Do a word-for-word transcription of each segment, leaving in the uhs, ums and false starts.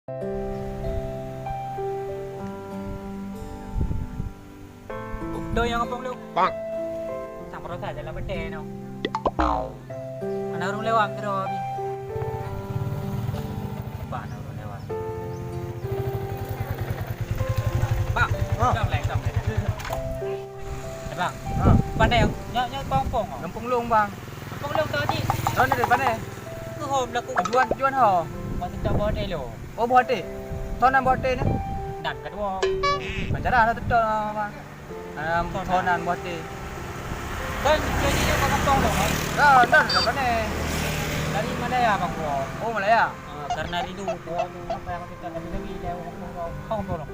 Doi nyang gampông lôn. Bang. Sang peurasa jalan beutée nyoe. Hana ureueng lewat keudroe pih. Bah, hana ureueng lewat. Bang, ha. Dong lé, dong lé. Eh, Bang. Ha. Pane nyoe, nyoe gampông, oh? Gampông lôn, Bang. Gampông lôn tadi. Droeneuh dari pane? Keuhom laku. Tujuan, tujuan ho? Maksud tak bawa telo. Oh, boh até. Soe nan boh até nyoe? Nan keudua. Pacara na teutok, Bang. Nan soe nan boh até. Kan jadi dia kau potong dong, kan? Ya, nan dah kena. Dari Malaya, Bang, gua. Oh, Malaya. Ah, karena rindu gua tu apa yang kita lagi lagi dia orang kau potong.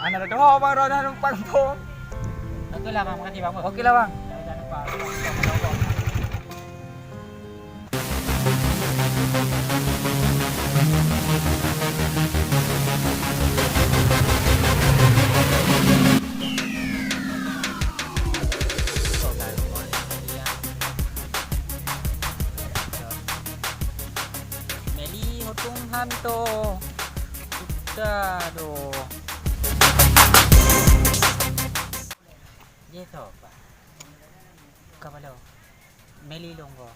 Anak dah doh, Bang, roda numpak kampung. Oke lah, Bang, makasih, Bang. Oke lah, Bang. Jangan lupa. Meli hotong hanto. Sudah doh. Ye toh, Pak. Ka balo. Meli lôn go.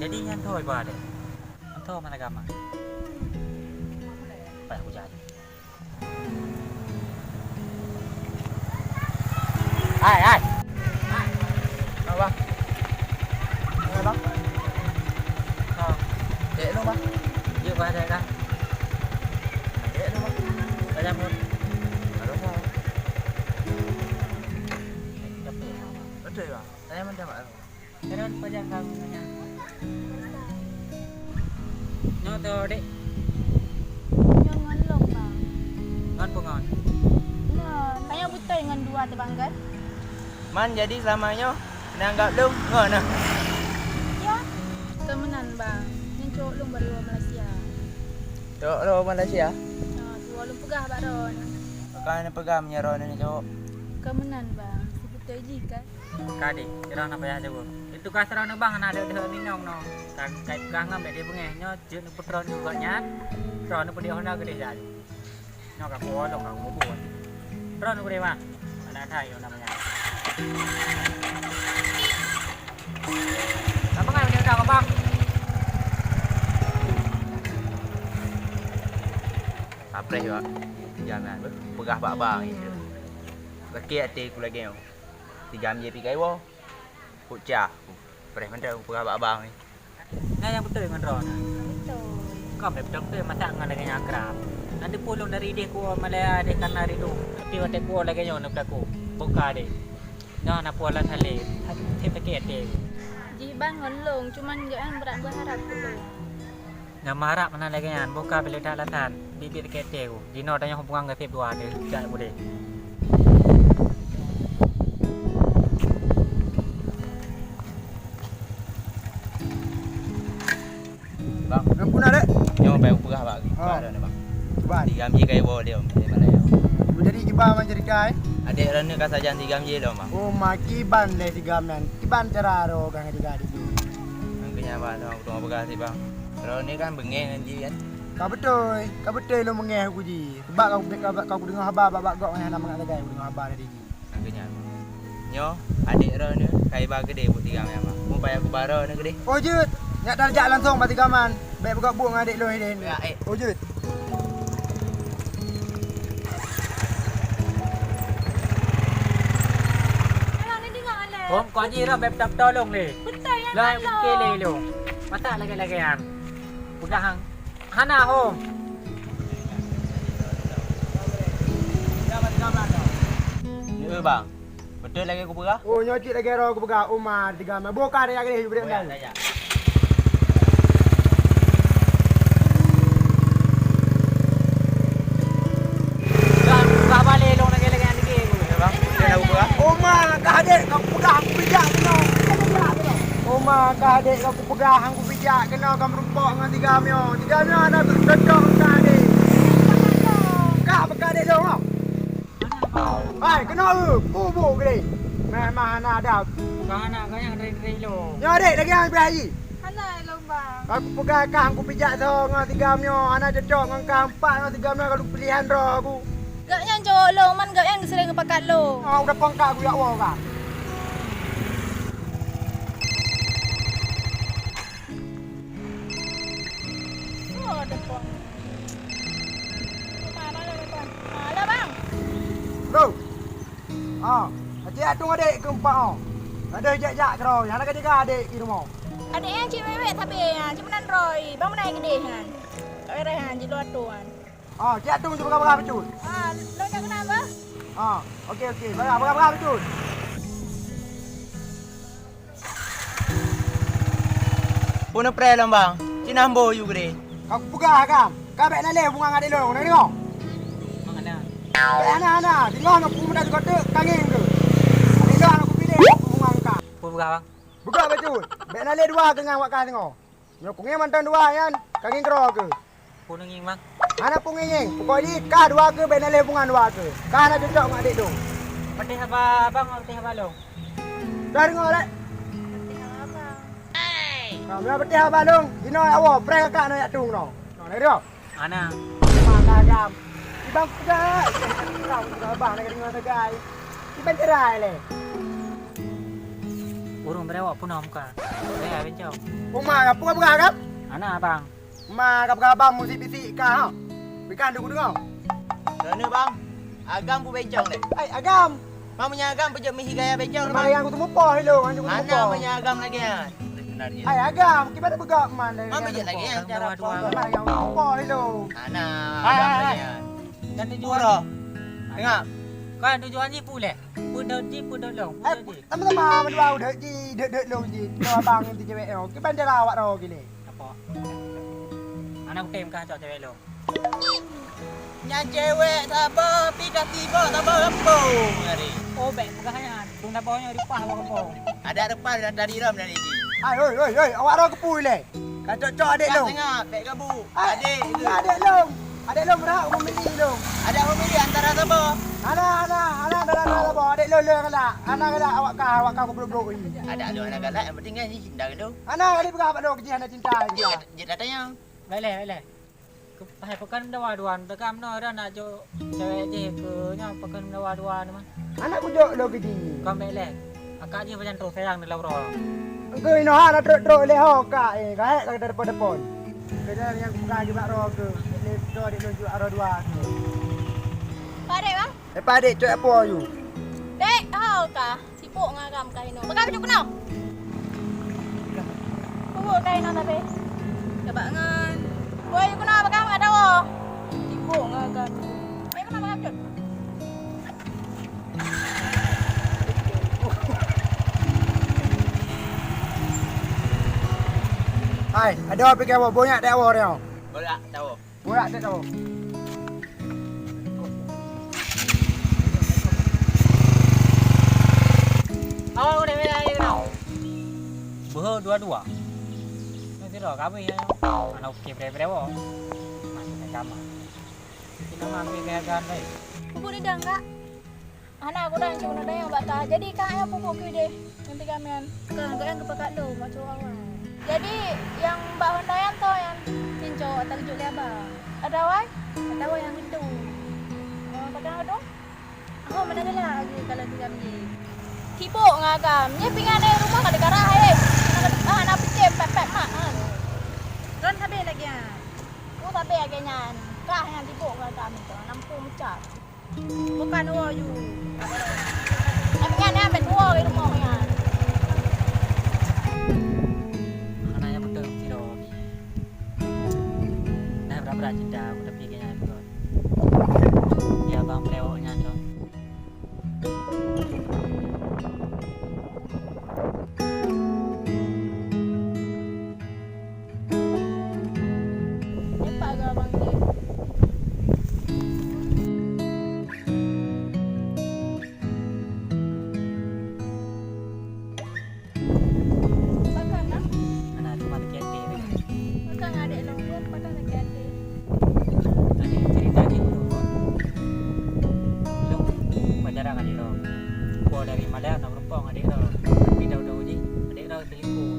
Jadi nyan thoi ba deh. Nyan thoi mana gama. Payah hujan. Hai, hai. Apa? Apa, Bang? Oh. Dek lu, Bang. Yuk, Bang, dek, Bang. Dek lu, Bang. Banyak pun. Halo, Bang. Betul, Bang. Saya minta maaf. Terus pajak kamu nanya. Nyoe tu, Dek. Nyoe ngon lôn, Bang. Ngon peue ngon? Nyoe, tanyoe beutôi ngon dua teubanggai. Man jadi selama nyoe neanggap lôn ngon nah. Ya. Keu meunan, Bang. Nyoe cowok lôn baru Malaysia. Cowok lôn Malaysia? Ha, tu lôn peugah bak droeneuh. Ka neupeugah meunyoe droeneuh cowok. Keu meunan, Bang. Seubeutôi jih kan? Ka deh, sidroe na payah jaweub. Itu ka sidroe neubang hana deuh-deuh minong no. Ka kai peugah ngam deh beungéh nyoe jeuet neupeutroe nyoe gobnyan. Troe neupeudeh Honda keudeh jai. Nyoe ka kuolong ka kubu. Troe neupeudeh mah. Anak thai Honda manyang. Apa ngai Honda kau bang? Apreh wak. Jangan beuh. Peugah bak bang itu. Laki até ku lagée nyoe. Tiga mie pih kaiwoe. Kok cah, preh mantong peugah bak abang ni. Nyan nyang beutôi ngon droe na. Beutôi. Kau meubeutôi masak ngon lagée nyan akrab. Nanti pulang dari deh ku Malaya deh karena rindu. Tapi watée ku lagée nyoe na beudaku. Boka deh. Nyoe na puala saleh. Hati sakét deh. Jih bang ngon long, cuman jangan berat berharap dulu. Nyang meuharab meunan lagée nyan, boh ka bile that alasan, biet-biet sakét até ku. Jinoe tanyoe hubungan gaseb dua deh, jak udeh. Bang, ampun adek. Nyoe bai peugah bak. Ha. Bak dah ni bang. Kiban. Tiga mie kai bawa dia, dia mana ya? Jadi kiban macam cerita eh. Adek rana ka sajan tiga mie lom bang. Oh, ma kiban leh tiga mie. Kiban cara ro ka tiga di. Angkanya bang, tu aku tengok peugah sih bang. Droeneuh kan beungéh ngon jih kan? Ka beutôi, ka beutôi lôn beungéh ku jih. Sabab ka, ka, ka kudeungoe haba bak, bak gobnyan hana mangat sagai kudeungoe haba dari jih. Angkanya. Nyoe adek droeneuh ka iba keudeh buet tiga mie. Mu payah kuba droeneuh keudeh. Oh jeuet, nyak tajak langsung bak tiga man. Bèk beugok buet ngon adek lôn ideh. Ya, eh. Oh jeuet. Alah, ni dengar alah. Hom, kau ni dah bèk minta tolong leh. Betul yang Lah, alah. Okey leh lu. Masa lagèe-lagèe han. Peugah hang. Hana, hom. Ya, bang. Beutôi lagèe kupeugah? Oh, nyoe cit lagèe roh kupeugah, uma tiga mah. Boka daya gadeh, beureuk. Oh, ya, dayah. Dan buka balé long lagèe-lagèe nyan Ka adék, ka kupeugah han kupijak keunoe, ka meurumpok ngon si Gam nyoe. Si Gam nyoe hana cocok ngon kah adék. Kah beuka adék lôn, oh. Hai, keunoe eu, bubuk geude. Memang hana adab. Ka hana, ka nyang ring-ring lôn. Nyoe adék lagèe nyang pih haji. Hana lôn, Bang. Ka kupeugah kah han kupijak soe ngon si Gam nyoe, hana cocok ngon kah, empat ngon si Gam nyoe ka lôn pilihan droe ku. Gobnyan cowok lôn, man gobnyan geuseurang geupakat lôn. Oh, udah pangkat aku ya Allah, Bang. Oh, depan. Mana ada depan? Ada, Bang. Bro. Ah, aci atung adék keumpat, oh. Ada jak-jak keudroe, hana ka jaga adék di rumoh. Adék nyan cit wék-wék tapi, ah, cit meunan droe, bang meunan keudéh nyan. Tak payah nyan, cit luwa tuan. Ah, cit atung cit peugah-peugah beutôi. Ah, lôn jak keunan, Bang. Ah, okey, okey. Peugah, peugah-peugah beutôi. Peue neupreh lom, Bang? Cit na ambo yue geude. Ka kupeugah agam, ka bék na lé hubungan ngon adék lôn, na deungoe? Bang, hana. Bék hana, hana. Deungoe na peue muda sigoe teuk, ka ngieng keuh. Adék lôn hana kupiléh hubungan ngon kah. Peue peugah, Bang? Beugah bacut. Bék na lé dua keuh ngon awak kah deungoe. Nyoe kungeng mantong dua nyan, ka ngieng keudroe keuh. Peue neungieng, Bang? Hana peue ngieng-ngieng. Pokok jih kah dua keuh, bék na lé hubungan dua keuh. Kah hana cocok ngon adék lôn. Patéh haba abang, patéh haba lôn. Dah deungoe lé. Patéh haba abang. Nah, meunyoe patéh haba lôn, jinoe awak woe, preh kakak nyoe jak tueng nyoe. Nyoe, na deungoe? Hana. Maka agam. Ibang peugah, ibang peugah abang, na deungoe sagai. Ibang cerai lé. Ureueng beurewok peunoh muka. Saya bencong. Uma, peugah-peugah agam? Hana, Bang. Ma ka peugah abang musik-bisik ka, ha? Bukon duk kudeungoe. Droeneuh, Bang. Agam peubencong deh. Ai, agam. Ma meunyoe agam peujeuet meuhi gaya bencong, Bang. Mari aku teumupoh ilong, aku teumupoh. Hana meunyoe agam lagèe nyan. Ai, agam, kiban peugah man lagèe nyan. Ma peujeuet lagèe nyan cara poh. Mari aku teumupoh ilong. Hana, agam lagèe nyan. Dan tujuan. Dengar. Kan tujuan jih peue lé? Peudeuh jih, peudeuh lôn. Eh, peudeuh jih. Sama-sama mandua udeuh jih, deuh-deuh lôn jih. Keu abang ngon si cewek nyoe. Kiban cara awak droe gile. Apa? Aneuk tem kah cok cewek lôn? Nyan cewek saboh, pi ka tiboh saboh gampông tadi. Oh, bék peugah nyan. Dum saboh nyoe reupah saboh gampông. Adak reupah dari rom dari jih. Ai, oi, oi, oi, awak droe keupeue lé? Ka cok-cok adék lôn. Tengah, bék gabu. Ai, adék lôn. Adék lôn, brat, famili lôn. Adak famili antara saboh? Hana, hana, hana, hana, hana, hana, saboh. Adék lôn, lôn galak. Hana galak awak kah, awak kah goblok-goblok ni. Adak lôn hana galak, yang penting kan ni cinta ke lôn. Hana kali peugah bak lôn keu jih hana cinta. Jih, jih katanya. Baik leh, baik leh. Hai, pakon meudawa dua, takam nyoe dah nak jok cewek jih keu nyoe, pakon meudawa dua nyoe mah. Hana kujok lôn keu jih. Kon bék lé. Akak jih pajan troh sayang dalam uroe. Engkau inoe hana trok-trok lé ho kak, eh, gaék ka depan-depan. Keunan nyang kupeugah jih bak droe keuh, lé droe dek lôn jok droe dua keuh. Padé, Bang? Eh, padé cok apa yu? Dek, ho kah? Sibuk ngon agam kah inoe. Peugah bacut keunoe. Sibuk kah inoe tapi. Coba ngon. Boy keunoe peugah ngon dawa. Sibuk ngon agam. Boy keunoe peugah bacut. Hai, ada apa kau boy nyak dawa dia? Bola dawa. Bola tak tahu. Awak udah bela aja kena. Boh dua-dua. Nanti dah kami ya. Mana okey bre-bre wo. Masih kamar. Kita mah ambil gaya-gaya baik. Kubu ni dah enggak? Hana, aku dah cuma ada yang bak kah. Jadi kah ayah pupuk keu deh. Nanti kami an. Kah, kah yang kepakat lo, macam awal. Jadi yang bak Honda yang tu yang cincok tak kejut lé abang. Ada awai? Ada awai yang itu. Oh, pakai apa tu? Oh, mana galak lagi kalau tiga biji. Sibuk ngagam. Ni pingan dari rumah kada karah eh. Nak ada ah nak picit pepek mak kan. Kan sabe lagi ah. Oh, sabe lagi nyan. Kah yang sibuk ngagam itu. Nampung mecah. Bukan woe you. Tapi nyan nyan bet woe di rumoh nyan. Anak yang betul siro. Nah, berat-berat cinta aku tapi kayaknya betul. Ya bang pelewok nyan tu. Nyepak ke abang je. Takkan lah. Adék droe. Po dari malèe na meurumpok ngon adék droe. Tapi tahu-tahu jih adék droe selingkuh.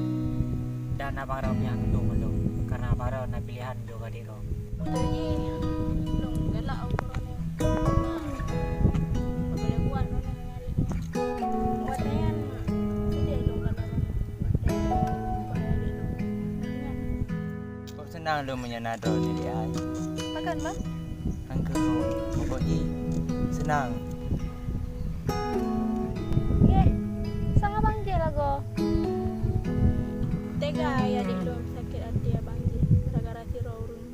Dan abang droe nyang tutoe ngon lôn. Karena abang droe na pilihan jok adék droe. Beutôi jih, lôn galak uroe nyoe. Nah, peugalak buat droeneuh ngon adék droe. Watèe nyan, seudeh lôn galak droeneuh. Watèe buat adék droe. Nyan. Kok seunang lôn meunyoe na droeneuh di ai. Pakon, Bang? Angkeu pokok jih seunang. Nggeh, sang abang jih lagoe. Tega ya adék lôn sakét até abang jih gara-gara sidroe ureueng.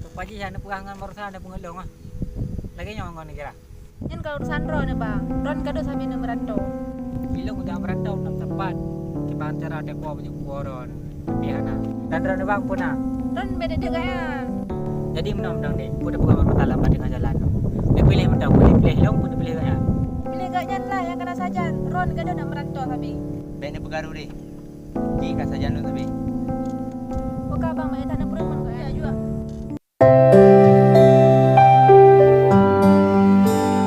Rupa jih hana peugah ngon baroesa hana peungeut lôn ah. Lagèe nyoe ngon neugara. Nyan ka urusan droeneuh, Bang. Droeneuh ka deuh sabe neumeurantô. Ilôn jak meurantô lam teumpat. Kiban cara teuko meunyoe droeneuh. Tapi hana. Dan droeneuh, Bang, peue na? Droeneuh beda dengan. Jadi meunoe meunoe deh, peue tapeugah bak mata lam teungoh jalan. Neupiléh mantong, piléh, piléh ilôn, peue neupiléh gobnyan? Piléh gobnyan lah nyang kana sajan. Droeneuh ka deuh nak meurantô sabe. Bèk neupeugah rudeh. Jih ka sajan lôn sabe. Oke, Bang, banyak tanah perumahan kok ya juga. Jadi,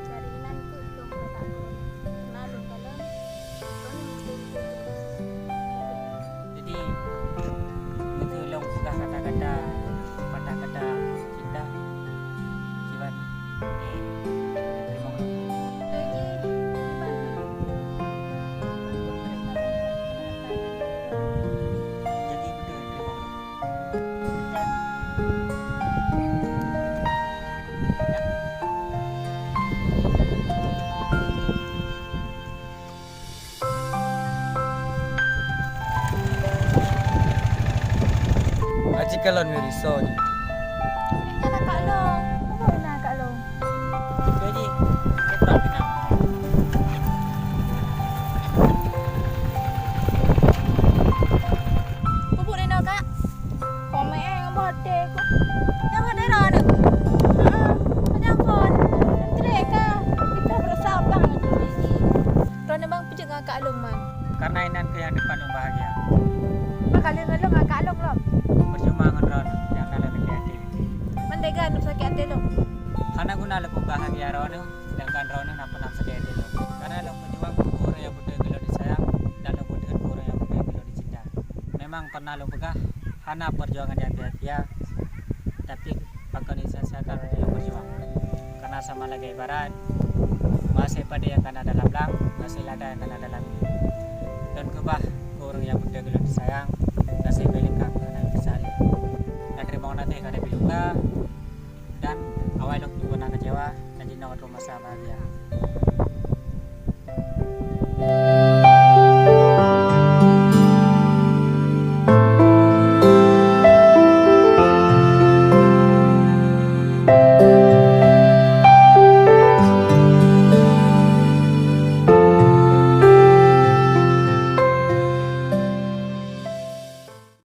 dari inan keuh lôn keuneuk takot. Keureuna lôn kalon, lôn meuteumé. Jadi, meunyoe lôn peugah kata-kata, patah kata cinta, kiban, eh, teurimong lôn. Jadi, kiban. Jadi, beutôi teurimong lôn. Aci kalon Wiriso nyoe. Eh, nyan kakak lôn. Apa na kakak lôn? Jadi, kita kenal. Bubuk Reno, Kak. Komen boh até ku. Nyang boh até droeneuh. Heeh. Ada phon. Trek ka. Kita berusaha bang tu bisi. Droeneuh bang peujeuet ngon kak lôn man. Karena inan keuh nyang teumpat lôn bahagia. Maka lôn ngon lôn ngon kak lôn lom. Percuma ngon droeneuh nyang na lam até. Man dega lôn sakét até lôn. Hana guna lôn peubahagia droeneuh, sedangkan droeneuh na peunah sakét até lôn. Karena lôn peujuang keu ureueng nyang beutôi keu lôn disayang, dan lôn beutôi keu ureueng nyang beutôi keu lôn dicinta. Memang pernah lôn peugah, hana perjuangan nyang sia-sia, tapi pakon sia-siakan lôn berjuang. Karena sama lagèe ibarat, maséh padé nyang kana dalam lam, maséh lada nyang kana dalam ié. Lôn keubah keu ureueng nyang beutôi keu lôn disayang, maséh bèk lengkap hana bisa lé. Ka teurimong naté ka teubiluka, dan awai lôn peunan kecewa, dan jinoe ka troh masa bahagia.